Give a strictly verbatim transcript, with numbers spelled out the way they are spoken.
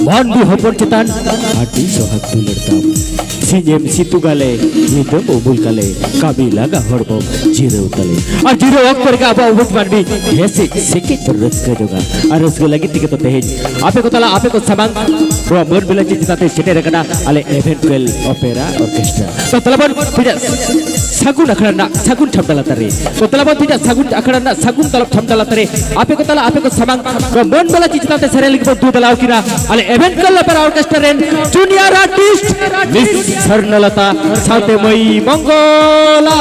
ᱢᱟᱹᱱᱢᱤ ᱦᱚᱯᱚᱱ ᱪᱮᱛᱟᱱ ᱟᱹᱰᱤ ᱥᱚᱦᱟᱜ ᱫᱩᱞᱟᱹᱲ ᱛᱟᱢ᱾ ᱥᱤᱧᱮᱢ ᱥᱤᱛᱩᱝ ᱟᱞᱮ, ᱧᱤᱫᱟᱹᱢ ᱩᱢᱩᱞ ᱠᱟᱞᱮ, ᱠᱟᱹᱢᱤ ᱞᱟᱸᱜᱟ ᱦᱚᱲᱢᱚᱢ ᱡᱤᱨᱟᱹᱣ ᱛᱟᱞᱮ᱾ ᱟᱨ ᱡᱤᱨᱟᱹᱣ ᱚᱠᱛᱚ ᱨᱮᱜᱮ ᱟᱵᱚᱣᱟᱜ ᱩᱢᱩᱞ ᱢᱟᱹᱱᱢᱤ ᱦᱮᱸᱥᱮᱡ ᱥᱮᱠᱮᱡ ᱵᱚᱱ ᱨᱟᱹᱥᱠᱟᱹ ᱡᱚᱝᱟ᱾ ᱟᱨ ᱨᱟᱹᱥᱠᱟᱹ ᱞᱟᱹᱜᱤᱫ ᱛᱮᱜᱮ ᱛᱚ ᱛᱮᱦᱮᱧ ᱟᱯᱮ ᱠᱚ ᱛᱟᱞᱟ, ᱟᱯᱮ ᱠᱚ ᱥᱟᱢᱟᱝ ᱱᱚᱣᱟ ᱢᱟᱹᱱ ᱢᱮᱞᱟ ᱪᱮᱛᱟᱱ ᱛᱮ ᱥᱮᱴᱮᱨ ᱟᱠᱟᱱᱟ ᱟᱞᱮ ᱮᱵᱷᱮᱱ ᱠᱚᱭᱮᱞ ᱚᱯᱮᱨᱟ ᱚᱨᱠᱮᱥᱴᱨᱟ᱾ ᱛᱚ ᱛᱟᱞᱟᱵᱚᱱ ᱛᱮᱦᱮᱧᱟᱜ ᱥᱟᱹᱜᱩᱱ ᱟᱠᱷᱲᱟ ᱨᱮᱱᱟᱜ ᱥᱟᱹᱜᱩᱱ ᱪᱷᱟᱢᱰᱟ ᱞᱟᱛᱟᱨ ᱨᱮ, ᱛᱚ ᱛᱟᱞᱟᱵᱚᱱ ᱛᱮᱦᱮᱧᱟᱜ ᱥᱟᱹᱜᱩᱱ ᱟᱠᱷᱲᱟ ᱨᱮᱱᱟᱜ ᱥᱟᱹᱜᱩᱱ ᱛᱟᱞᱚᱵ ᱪᱷᱟᱢᱰᱟ ᱞᱟᱛᱟᱨ ᱨᱮ ᱟᱯᱮ ᱠᱚ ᱛᱟᱞᱟ, ᱟᱯᱮ ᱠᱚ ᱥᱟᱢᱟᱝ ᱱᱚᱣᱟ ᱢᱟᱹᱱ ᱢᱮᱞᱟ ᱪᱮᱛᱟᱱ ᱛᱮ ᱥᱮᱨᱮᱧ ᱞᱟᱹᱜᱤᱫ ᱵᱚᱱ ᱫᱩ ᱫᱮᱞᱟᱣ ᱠᱤᱱᱟ ᱟᱞᱮ ᱮᱵᱷᱮᱱ ᱠᱚᱭᱮᱞ ᱚᱯᱮᱨᱟ ᱚᱨᱠᱮᱥᱴᱨᱟ ᱨᱮᱱ ᱡᱩᱱᱤᱭᱟᱨ ᱟᱨᱴᱤᱥᱴ ᱢᱤᱥ ᱥᱚᱨᱱᱚᱞᱚᱛᱟ ᱥᱟᱶᱛᱮ ᱢᱟᱹᱭ ᱢᱚᱝᱜᱚᱞᱟ᱾